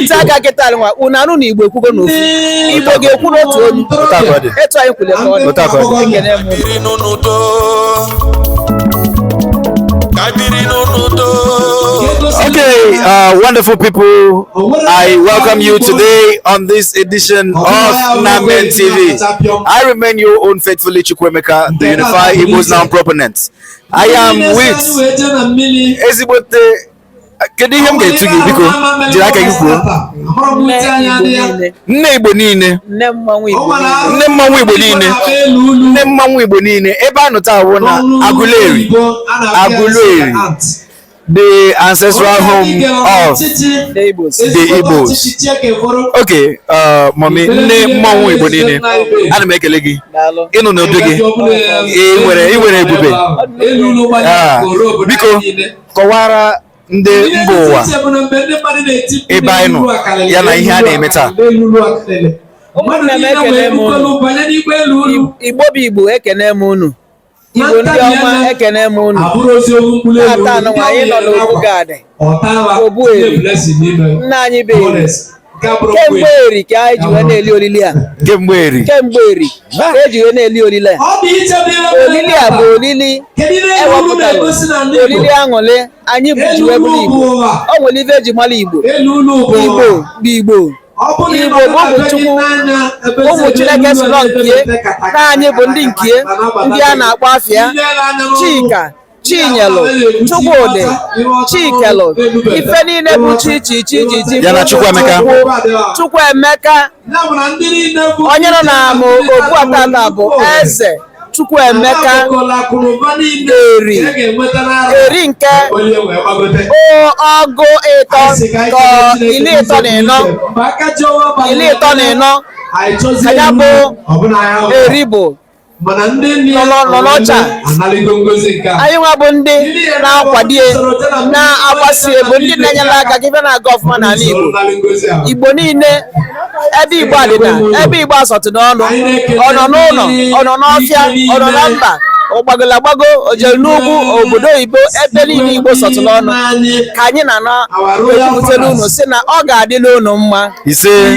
Nwantị aka kịta nwa unu anụ na Igbo ekwugo n'ofu, Igbo ga-ekwu n'otu olu. Otu a ka ọ dị. Etu anyị kwule ka ọ dị. Otu a ka ọ dị. Ekene m unu. Biri n'udo, ka anyị biri n'udo. Okay, wonderful people, I welcome you today on this edition of Namen TV. I remain your own faithfully Chukwemeka, the Unify Igbos Now proponent. I am with ezigbote, kedu ihe m ga-etu gị? Biko jiri aka gị kwuo. Nne Igbo niile. Nne Igbo niile. Nne mmanwụ Igbo niile. Nne mmanwụ Igbo niile, nne mmanwụ Igbo niile. Ebe a nụta awụ na Aguleri, Aguleri, the ancestral home of the Igbos. The Igbos. Okay, mommy, nne mmanwụ Igbo niile, ana m ekele gị. Daalụ. Ịnụ n'ụdị gị, ị nwere ebube. Ah, biko kọwara ndị mba ụwa ebe anyị nọ ya na ihe a na-eme taa. Ụmụnne m, ekene m unu. Igbo bụ Igbo, ekene m unu. Igbo ndị ọma, ekene m unu. Tata anụnwa anyị nọ n'Obu Gad, Obu Eri. Nna anyị bụ Eri. Kemgbe Eri ka anyị ji wee na-eli olili a. Kemgbe Eri. Kemgbe Eri ka eji wee na-eli olili a. Olili a bụ olili ewepụtara, olili aṅụrị anyị bụ ji wee bụrụ Igbo. O nwere ife eji mara Igbo. Igbo bụ Igbo. Igbo bụ ụmụ Chukwu, ụmụ Chineke si nọ nkie na anyị bụ ndị nkie, ndị a na-akpọ afịa Chika, Chinyelụ, Chukwudị, Chikelu, ife niile bụ chi chi chi chi chi. Ya na Chukwuemeka. Chukwuemeka. Onye nọ na m okpu atata bụ Eze Chukwuemeka Eri, Eri nke ọgụ ịtọ ka 34, 34 ka ya bụ Eri bụ nọ n'ọcha. Anyị nwa bụ ndị na-akwado, na-agbasi bụ ndị na-enyere aka ka ife na-aga ọfụma n'ala Igbo. Igbo niile, ebe Igbo adịna, ebe Igbo asọtụ n'ọnụ, ọ nọ n'ụlọ, ọ nọ n'ọfịa, ọ nọ na mba, ọ gbagoro agbago, o jere n'ugwu, obodo oyibo, ebe niile Igbo sọtụrụ ọnụ ka anyị na-ana ekwupụtara unu si na ọ ga-adịla unu mma. Ise.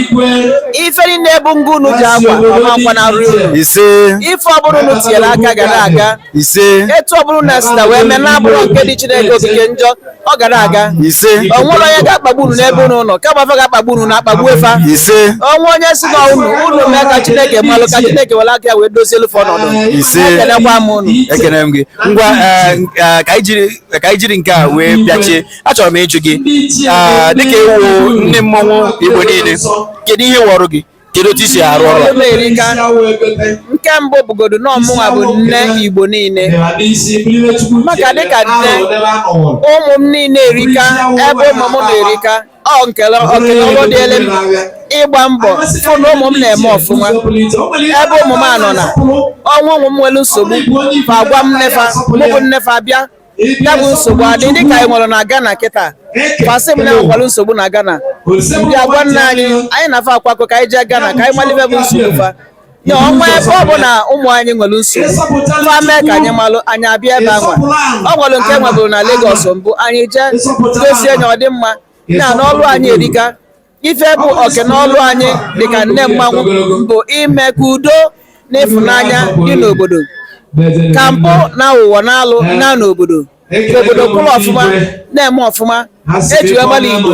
Ife niile bụ ngwa unu ji akwa ọma nkwanarị unu. Ise. Ife ọbụla unu tinyere aka ga na-aga. Ise. Etu ọbụla unu sita wee mee na-abụrụ nke dị Chineke okike njọ, ọ gara aga. Ise. O nwere onye ga-akpagbu unu n'ebe unu nọ, kama afa ga-akpagbu unu na-akpagbu efa. Ise. Ọnwa onye si na unu unu mee ka Chineke malụ, ka Chineke were aka ya wee dozie elufe ọnọdụ. Ise. Ekelekwa m unu. Ekene m gị. Ngwa, ka anyị jiri nke a wee bịachie, achọrọ m ịjụ gị, dịka ịwụ nne mmọnwụ Igbo niile, kedu ihe wụ ọrụ gị? Kedu otu i si arụ ọrụ a? Ọrụ m erika. Nke mbụ bụgodo na ọmụnwa bụ nne Igbo niile, maka dịka nne ụmụ m niile erika, ebe ụmụ m na-erika, ọ nkele okele ọrụ dịele m ịgba mbọ fụ na ụmụ m na-eme ọfụma ebe ụmụ m anọ na ọnwa. Ụmụ m nwere nsogbu, fa gwa m, nnefa mụ bụ nnefa bịa, ya bụ nsogbu adị dịka anyị nwere na Ghana kịta, fasị m na enwekwara nsogbu na Ghana, ndị agwa nna anyị, anyị na-afa akwakọ ka anyị jee Ghana ka anyị malibe bụ nsogbu fa ya. Ọnwa ebe ọ bụ na ụmụ anyị nwere nsogbu, fa mee ka anyị malụ, anyị abịa ebe anwa. Ọ nwere nke nwebụrụ na Lagos mbụ, anyị jee dozie nya, ọ dị mma na n'ọlụ anyị erika. Ife bụ oke n'ọlụ anyị dịka nne mmanwụ bụ ime ka udo na ịfụnanya dị n'obodo, ka mpụ na aghụghọ na-alụ na n'obodo, ka obodo kwụrụ ọfụma, na-eme ọfụma, eji wee mara Igbo,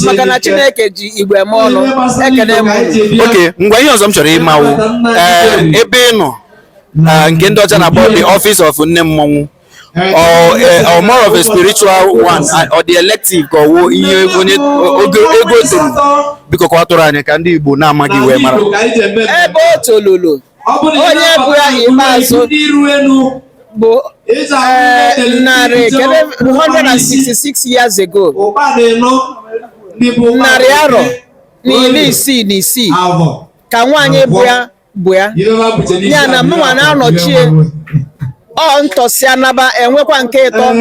maka na Chineke ji Igbo eme ọnụ. Ekene m unu. Okay, ngwa, ihe ọzọ m chọrọ ịmawu, ebe ị nọ, nke ndị ọcha na-akpọ the office of nne mmọnwụ, or more of a spiritual one, or the elective, ka ọ wụ ihe onye ogo ego toro? Biko kọwatụrụ anyị ka ndị Igbo na-amaghị wee mara. Ebe o tolulu, onye bụ ya ikpeazụ bụ narị kedu 166 years ago, 666 ka nwaanyị bụ ya bụ ya ya na mụnwa na-anọchie ọ ntọsi anaba enwekwa nke ịtọ.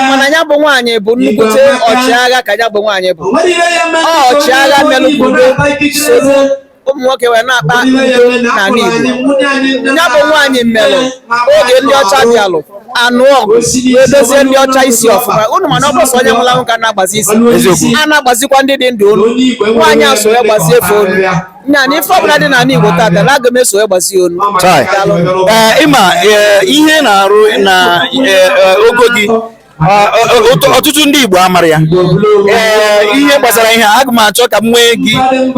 Mana ya bụ nwaanyị bụ nnukwute ọchịagha, ka ya bụ nwaanyị bụ ọ ọchịagha melụkwudo soro. Ụmụ nwoke wee na-akpa udo n'ala Igbo. Ya bụ nwaanyị melụ oge ndị ọcha bịalụ anụ ọgụ wee dozie ndị ọcha isi ọfụma. Unu mana ọ bụ sọ onye nwụrụ anwụ ka na-agbazi isi. Eziokwu. A na-agbazikwa ndị dị ndụ olu. Nwaanyị a so wee gbazie efe olu nya na ife ọbụla dị n'ala Igbo tata na aga m eso wee gbazie olu. Chai. Daalụ. Ee, ịma ihe na-arụ na ogo gị, ọtụtụ ndị Igbo amara ya. Ee, ihe gbasara ihe a, aga m achọ ka m nwee gị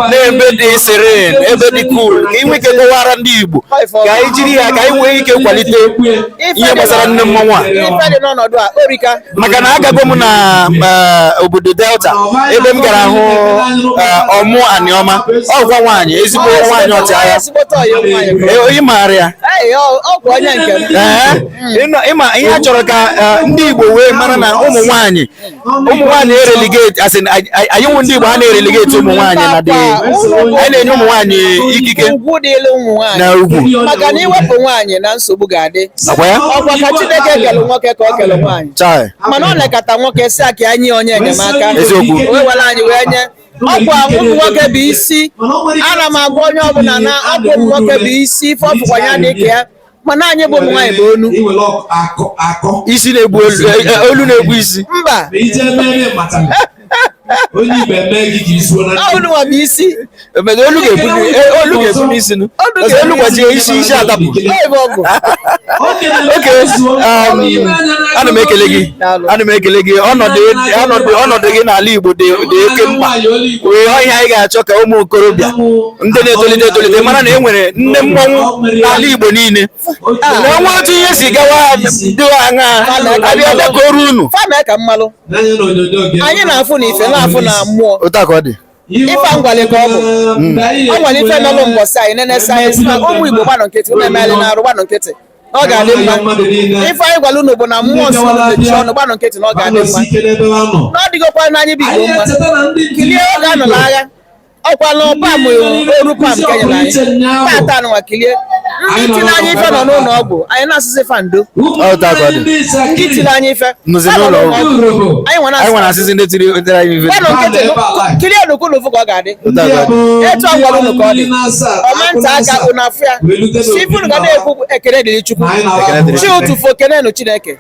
n'ebe dị serene, ebe dị cool, ka ị nwee ike kọwara ndị Igbo, ka anyị jiri ya, ka anyị nwee ike kwalite ihe gbasara nne mmọnwụ a. Ife dị n'ọnọdụ a orika. Maka na agago m na obodo Delta, ebe m gara hụ Ọmụ Aniọma, ọkwa nwaanyị, ezigbo nwaanyị ọchịagha. Ezigbote ọyị nwaanyị. Ee, ị maara ya? Ee, ọ bụ onye nke m. Ee, ịma ihe a chọrọ ka ndị Igbo wee mara na ụmụ nwaanyị erelegate, asị anyị nwụ ndị Igbo, a na-erelegate ụmụ nwaanyị na dị anyị na-enye ụmụ nwaanyị ikike. Ugwu dịịrị ụmụ nwaanyị. Na ugwu. Maka na iwepụ nwaanyị na nsogbu ga-adị. Ọkwa ya? Ọkwa ka Chineke kele nwoke ka o kele nwaanyị. Chai. Mana ọ lekọta nwoke si a ka anyị onye enyemaka. Eziokwu. O wee were anyị wee nye ọkwa. Ụmụ nwoke bụ isi. Ana m agwa onye ọbụla na ọkwa ụmụ nwoke bụ isi, ife ọfụkwa ya dị ka ya, mana anyị bụ ụmụ nwaanyị bụ onu. Isi na-egbu olu, olu na-egbu isi. Mba. Olu nwa bụ isi. Emega olu ga-ebu n'isi nụ. Olu Ọzọ olu gbajie isi, isi adapụ. Ọ ebe ọ bụ. Okay, ana m ekele gị. Daalụ. Ana m ekele gị. Ọnọdụ gị n'ala Igbo dị oke mkpa. Wee ihe anyị ga-achọ ka ụmụ okorobịa ndị na-etolite etolite mara na e nwere nne mmọnwụ n'ala Igbo niile, na ọnwa otu ihe si gawa dị aṅa abịa bịakọrọ unu. Fa mee ka mmalụ anyị na-afụ na ife na-afụ na mmụọ. Otu a ka ọ dị. Ife ngwale ka ọ bụ. Ọ nwere ife melụ mbọsị anyị nene sayensị na ụmụ Igbo gbanụ nkịtị, ụmụ emeghali na-arụ gbanụ nkịtị na ọ ga-adị mma. Ife anyị gwara unu bụ na mmụọ nsọ unu mechie ọnụ, gbanụ nkịtị na ọ ga-adị mma, na ọ dịgokwa n'anyị bụ Igbo mma. Kilie oge anọ n'agha, ọkwa na pam oru pam kenyere anyị tata nwa. Kilie ndị tiri anyị ife nọ n'ụlọ ọgwụ, anyị na-asịsị fa ndo. Otu a ka ọ dị. Ndị tiri anyị ife Nọzi fa nọ n'ụlọ n'ụlọ ọgwụ. ọgwụ. Anyị nwa Anyị nwere na-asị asịsị ndị tiri tiri anyị ife. gbanụ nkịtị, kilie nnukwu n'ofu ka ọ ga-adị. Otu a ka ọ dị. Etu a gwara unu ka ọ dị. Ọma nta aka unu afụ ya si ife unu ga na-ekwu bụ ekele dịrị Chukwu. Ekele dịrị. Chi ụtụfụ, ekelenu Chineke.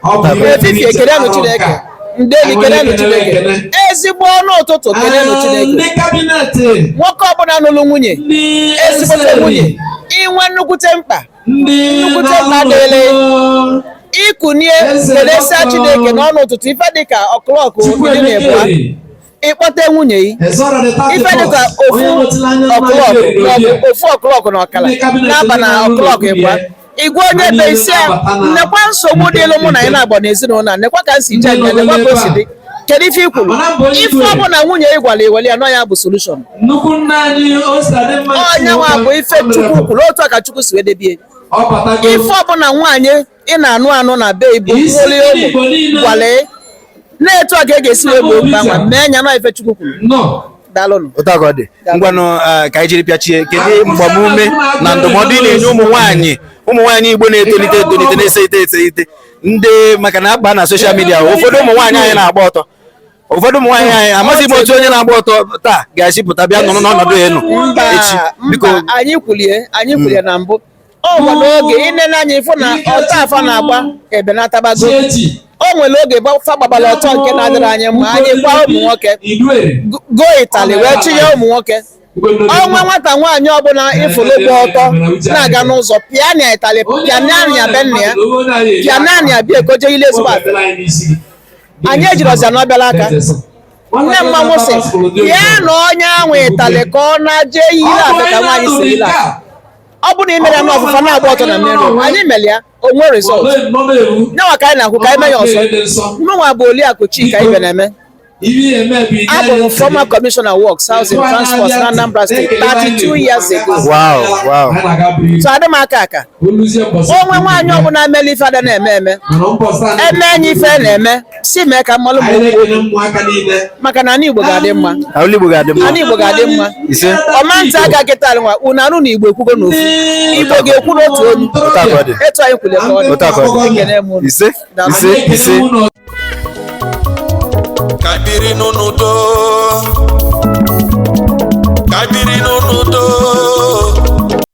Efifie, ekelenu Chineke. Ndeli, kelenu Chineke. Ezigbo ọnụ ụtụtụ, kelenu Chineke. Nwoke ọbụla nụrụ nwunye, ezigbote nwunye, inwe nnukwute mkpa, nnukwute mkpa dịrị ịkụnie kelesia Chineke n'ọnụ ụtụtụ, ife dịka o'clock 12 ịkpọte nwunye gị, ife dịka ofu o'clock maọbụ ofu o'clock na ọkara n'aba na o'clock ịgba igwe onye be isi ya, nnekwa nsogbu dịlụ mụ na anyị na-agba n'ezinụlọ a, nekwa ka m si je nne, nekwa ka o si dị, kedu ife i kwuru? Ife ọ bụ na nwunye ị gwara iwere ya nọ ya bụ solution. Onye nwa bụ ife Chukwu kwuru, otu a ka Chukwu si wee debie. Ife ọbụla nwaanyị ị na-anụ anụ na be ibu nwụli ụmụ gwara na-etu a ka e ga-esi wee gboo mkpa nwa mee nya na ife Chukwu kwuru. Daalụnụ. Otu a ka ọ dị. Ngwanụ, ka anyị jiri pịachie, kedu mgbamume na ndụmọdụ ị na-enye ụmụ nwaanyị Igbo na-etolite etolite, na-eselite eselite, ndị maka na aba na social media, ụfọdụ ụmụ nwaanyị anyị na-agba ọtọ, ụfọdụ ụmụ nwaanyị anyị amaghị m otu onye na-agba ọtọ taa ga-esi pụta bịa nọrọ n'ọnọdụ enu Mba. echi, biko? Mba, anyị kwulie na mbụ ọ gwa n'oge inene anyị ịfụ na ọtọ afa na-agba ebenatabago. O nwere oge fa gbabara ọtọ nke na-adịrị anyị mma. Anyị gwa ụmụ nwoke go ịtalị wee chinye ụmụ nwoke. Ọnwa nwata nwaanyị ọbụla ịfụlụ gba ọtọ na-aga n'ụzọ, pịa na ịtalị, pịa naanị ya be nna ya, pịa naanị ya bịa ekoje ile ezigbo afe. Anyị ejiri ọzọ na ọbịala aka nne mmanwụ sị pịa na onye ahụ ịtalị ka ọ na-je yiri afe ka nwaanyị si yiri afe. Ọ bụ na ị mere ya n'ọfụfa na-agba ọtọ na mmiri, anyị mere ya onwe result nyanwa ka anyị na-akwụ ka anyị mee ya ọzọ. Mụnwa bụ Oliakụ Chika Ibe na-eme. Abụ m former commissioner works, housing, transport na Anambra State 32 years ago. Wow. So adị m aka aka onwe nwaanyị ọbụla mere ife ada na-eme eme eme enyi ife na-eme si mee ka mmalụ ma okwu, maka na ala Igbo ga-adị mma. Ala Igbo ga-adị mma. Ala Igbo ga-adị mma. Ise. Ọma ntị aka kịta nwa unu anụ na Igbo ekwugo n'ofu, Igbo ga-ekwu n'otu olu. Otu a ka ọ dị. Etu anyị kwule ka ọ dị. Otu a ka ọ dị. Ekene m unu. Ise, ise, ise. Ka biri n'udo. Ka Ka anyị biri n'udo.